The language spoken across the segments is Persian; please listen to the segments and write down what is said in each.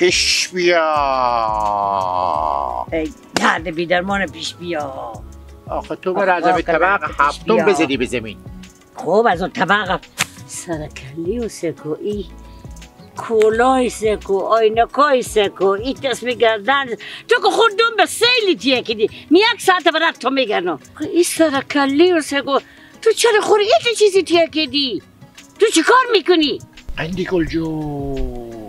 پیش بیا. ای درد بی درمان پیش بیا. آخه تو برو از طبق هفتم بزدی به زمین. خب از اون طبق سرکلی و سکویی کولای سکو آینکای سکو ای تسمی گردن تو که خودم به سیلی تیه کدی می یک ساعت برات تو میگردم. ای سرکلی و سکو تو چرا خوری ای چیزی تیه کدی؟ تو چی کار میکنی؟ قندی گل جو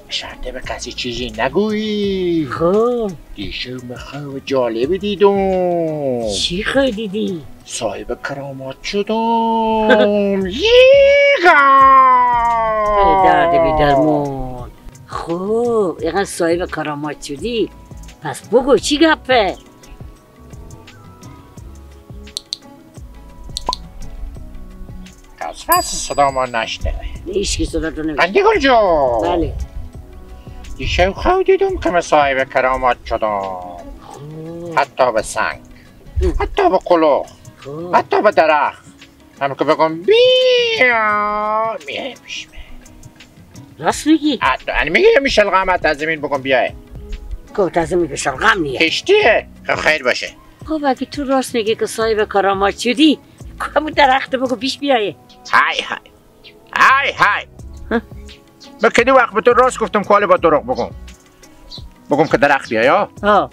شرطه به کسی چیزی نگویی. خب دیشب من جالبی دیدم. چی خواه دیدی؟ صاحب کرامات شدم. ییگا درد بی درمون. خب اینقدر صاحب کرامات شدی پس بگو چی گپه؟ از فصل صدا ما نشنوه. هیچ کی صدا تو نمیشه. قندی گل جو بله دیشب خواه دیدم که من صاحب کرامات شدم. حتی به سنگ، حتی به قلوخ، حتی به درخت. هم که بگم بیا میای پیش من. راست میگی؟ حتی یعنی میگه می شلغمت از زمین بگم بیای. گفت از زمین به شلغم نیه. کشتیه. خیر باشه. خب اگه تو راست میگی که صاحب کرامات شدی همون درخت بگو پیش بیایه. های های های های. من کدی وقت به تو راست گفتم که حالا با دروغ بگم؟ بگم که درخت بیای ها؟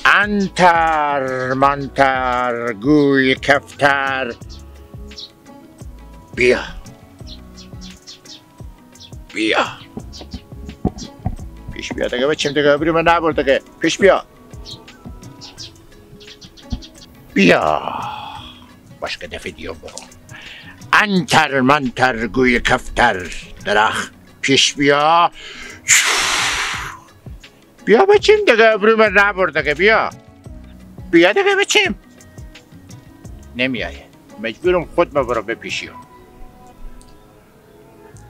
انتر منتر گوی کفتر بیا بیا پیش بیا دیگه. بچیم دیگه بری من نبرد دیگه. پیش بیا بیا باش که دفعه دیو برو. انتر منتر گوی کفتر درخت پیش بیا بیا بچیم دیگه برو من نبرد دیگه. بیا بیا دیگه بچیم. نمیایه مجبورم خود ما برو بپیشیم.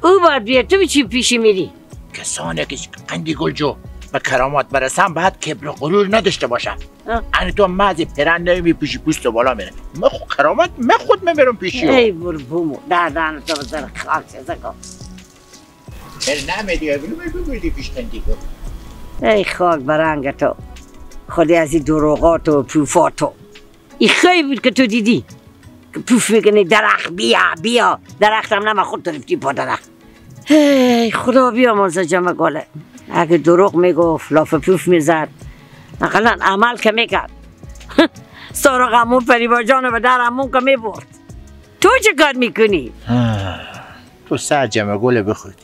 او باید بیا تو چی پیشی میری؟ کسانی که قندی گلجو به کرامات برسن باید کبر و غرور نداشته باشن. یعنی تو مزی پرن نمی پیشی پوست بالا میره. من خود کرامات من خود میبرم پیشی. ای بر بومو دردن تو بزر خاک سزکو. نمیدی ابرو بگیری پیش قندی گل. ای خاک برنگ تو خودی از این دروغات و پوفاتو. این خیلی بود که تو دیدی که پوف میکنی درخت بیا بیا. درختم نه من خود رفتی پا درخت. ای خدا بیامرزه جمع گله. اگه دروغ میگفت لاف پوف میزد اقلا عمل که میکرد. سراغ عمو فریبا جانو به در عمو که میبرد. تو چه کار میکنی؟ تو سر جمع گله بخوردی.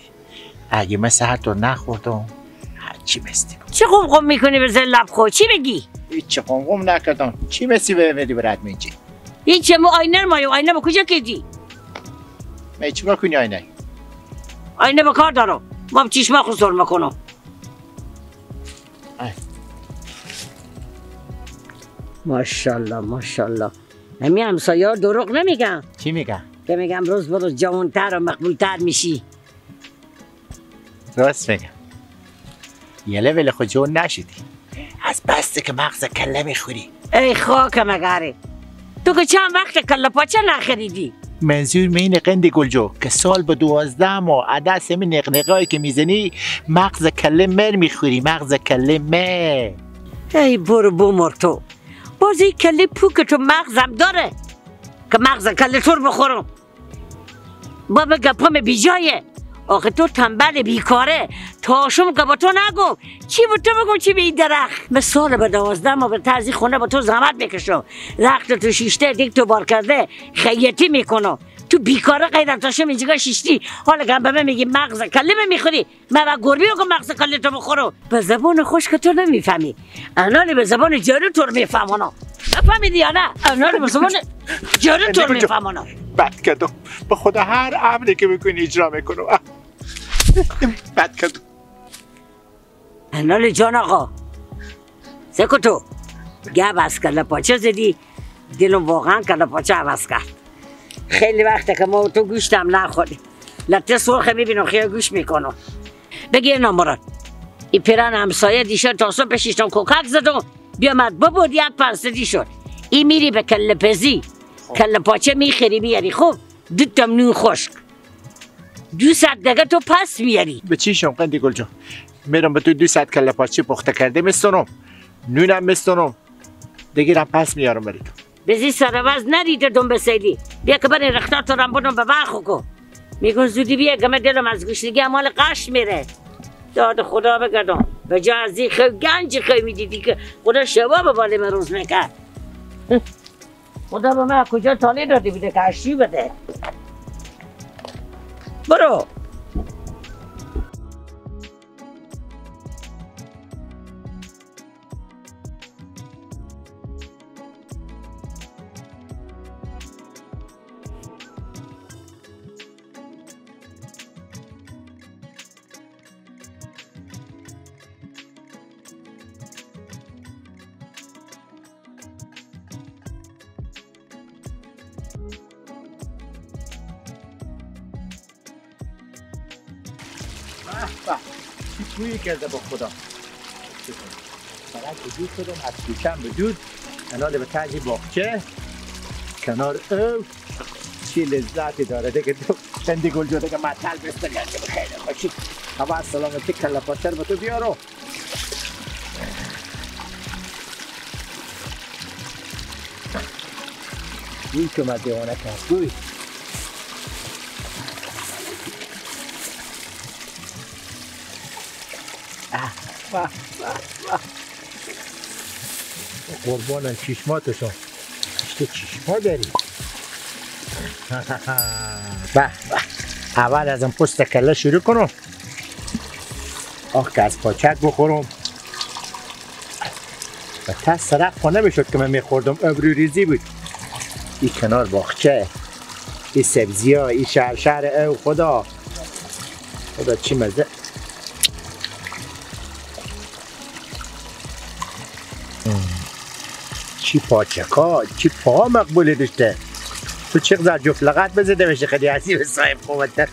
اگه من سر تو نخوردم چی مستی؟ چه قم قم میکنی به لب خود؟ چی بگی؟ هیچ قم قم نکردم. چی مستی به میدی برات میجی؟ هیچ مو آینه مایو آینه به کجا کردی؟ می چی بکنی آینه؟ آینه به کار دارم. ما چشما خود سر میکنم. ماشاءالله ماشاءالله. همین همسایه‌ها دروغ نمیگن. چی میگن؟ که میگم روز به روز جوانتر و مقبولتر میشی. راست میگم. یه لول خود جون نشدی از بسته که مغز کله میخوری. ای خاک مگره تو که چند وقت کله پاچه نخریدی. منظور می قند گلجو که سال به 12 ماه عدس می نقنقایی که میزنی مغز کله مر میخوری. مغز کله مر. ای برو بمر تو باز این کله پوک تو مغزم داره که مغز کله تو رو بخورم. بابا گپام بیجایه. آخه تو تنبل بیکاره تاشم که با تو نگو چی با تو بگم چی به این درخت. من سال به 12 ماه به ترزی خونه با تو زحمت میکشم. رخت تو شیشته دیگ تو بار کرده خیاطی میکنم. تو بیکاره غیر تاشم اینجا شیشتی. حالا که به من میگی مغز کله میخوری من با گربه بگم مغز کله تو بخورم. به زبان خشک تو نمیفهمی. انالی به زبان جارو تو رو میفهمانم. نفهمیدی یا نه؟ انالی به زبان جارو تو رو میفهمانم. بد کردم به خدا هر امری که میکنی اجرا میکنم. بد کردم. انالی جان آقا سکو تو گب از کله پاچه زدی دلم واقعا کله پاچه عوض کرد. خیلی وقته که ما تو گوشتم نخوردیم. لطه سرخه میبینم خیلی گوش میکنم. بگیر نامراد این پیرن همسایه دیشب تا صبح شیشتم کوکک زدم بیامد ببود یک پنسدی شد. این میری به کله پزی کله پاچه میخری میاری. خب دو تا نون خشک 2 ساعت دیگه تو پس میاری. به چی شم قندی گل جان؟ میرم به تو 200 کله پاچه پخته کرده میستونم، نونم میستونم دیگه، پس میارم بری تو. بزی سر وز نریده دم بسیلی. بیا که برین رختار تو رم بودم به برخو کو. میگن زودی بیا گمه دلم از گوشنگی مال قش میره. داد خدا بگردم. به جا از این خیلی گنج خیلی میدیدی که خدا شبا به بالم روز میکرد. خدا به من کجا تالی دادی بوده که اشی بده. برو. چی تویی کرده با خدا. فقط به دود شدم، از کوچم به دود، کنار به تاجی باغچه، کنار او چی لذتی داره دیگه. تو چندی گل جده که مطل بسته گرده. خیلی خوشی. هوا از سلامتی کله پاچه رو به تو بیارو. گوی که من دیوانه کرد گوی. واه واه واه قربان چشماتشون. تو چشما داری. به اول از این پست کله شروع کنم. آخ که از پاچک بخورم. و تا سرق خانه بشد که من میخوردم. ابرو ریزی بود. این کنار باغچه، این سبزی ها، این شهر شهر. او خدا خدا چی مزه. چی پاچکا، چی پا مقبولی داشته. تو چقدر جفت لغت بزده بشی خیلی عزیز صاحب قوتر.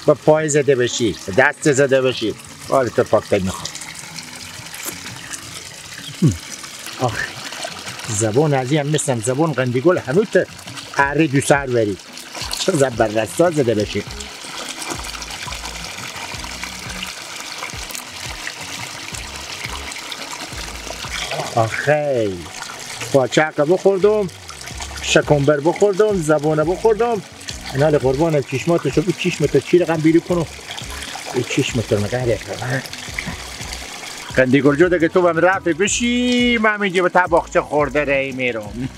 با پای زده بشی، دست زده بشی. آره تو پاکتر میخوام. آخ زبان از این هم مثل زبان قندیگل هنوز اره دو سر بری. چقدر بررستا زده بشی. آخه پاچک بخوردم، شکمبر بخوردم، زبانه بخوردم. انال قربان چشماتو شو. چشم تو چی رقم بیری کنم؟ این چشم تو مگه قندی گلجو دیگه تو بهم رفع بشی. من اینجا به باغچه خورده ری میرم.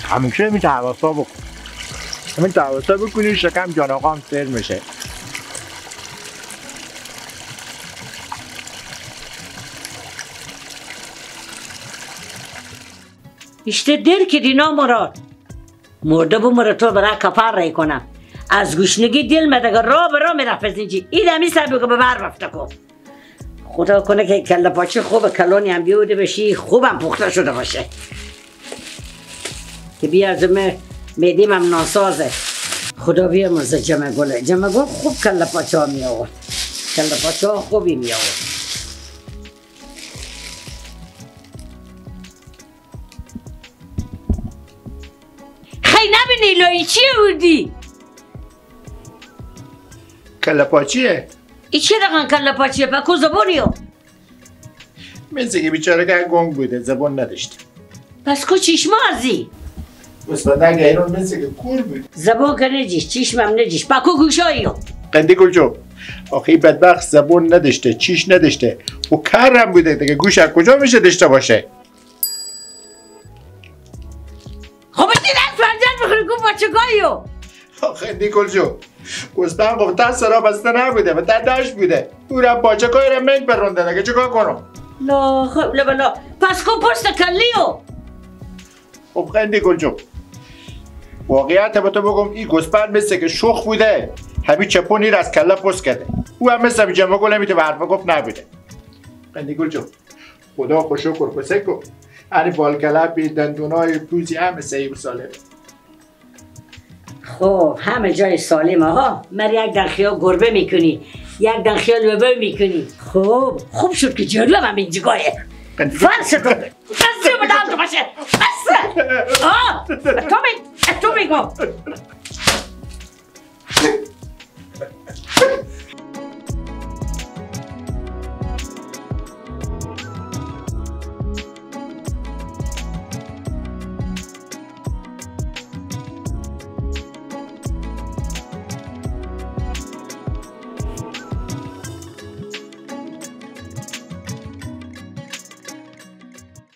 همیشه می حواسا بکن. همین حواسا بکنی شکم جان آقام سر میشه. اشته دل که دینا مراد مرده بمره تو برای کفر رای کنم. از گوشنگی دل مدگه را به را میرفت از اینجی. این همی سر بگه به بر رفته کن. خدا کنه که کله پاچه خوب کلانی هم بیوده بشی، خوبم پخته شده باشه که بیارزم میدیم هم ناسازه. خدا بیامرزه جمع گله. جمع گل خوب کله پاچه ها می آورد، کله پاچه ها خوبی می آورد. خیلی نبینی لایی چیه بودی؟ کله پاچیه؟ ای چه رقم کله پاچیه؟ پکو زبونیو؟ مثل که بیچاره که گنگ بوده زبون نداشته. پس کو چشما ازی؟ استاد اگه ایران مثل که کور بود. زبون که نجیش، چشمم نجیش، پکو گوشاییو. قندی گلجو آخه این بدبخت زبون نداشته، چیش نداشته و کرم بوده دیگه، گوش از کجا میشه داشته باشه؟ خب این از پنجر بخوری گو پاچگاییو. آخه نیکل جو گستان گفت تا سرا بسته نبوده و تا داشت بوده، او را پاچکای را منگ برونده دیگه، چیکار کنم؟ لا خب لا پس کو پشت کلیو. خب خیلی گل جو واقعیت به تو بگم این گوسفند مثل که شخ بوده، همین چپونی را از کله پست کرده، او هم مثل جمع گل نمیته به حرف گفت نبوده. خیلی گل جو خدا خوشو کرپسه کن، یعنی بالکلپی دندونای پوزی همه سعی سالمه. خب همه جای سالمه ها. مر یک دن خیال گربه میکنی، یک دن خیال لبه میکنی. خب خوب شد که جلوم هم اینجاگاهه. فرس تو بس بدم تو باشه بس. آه تو میگم.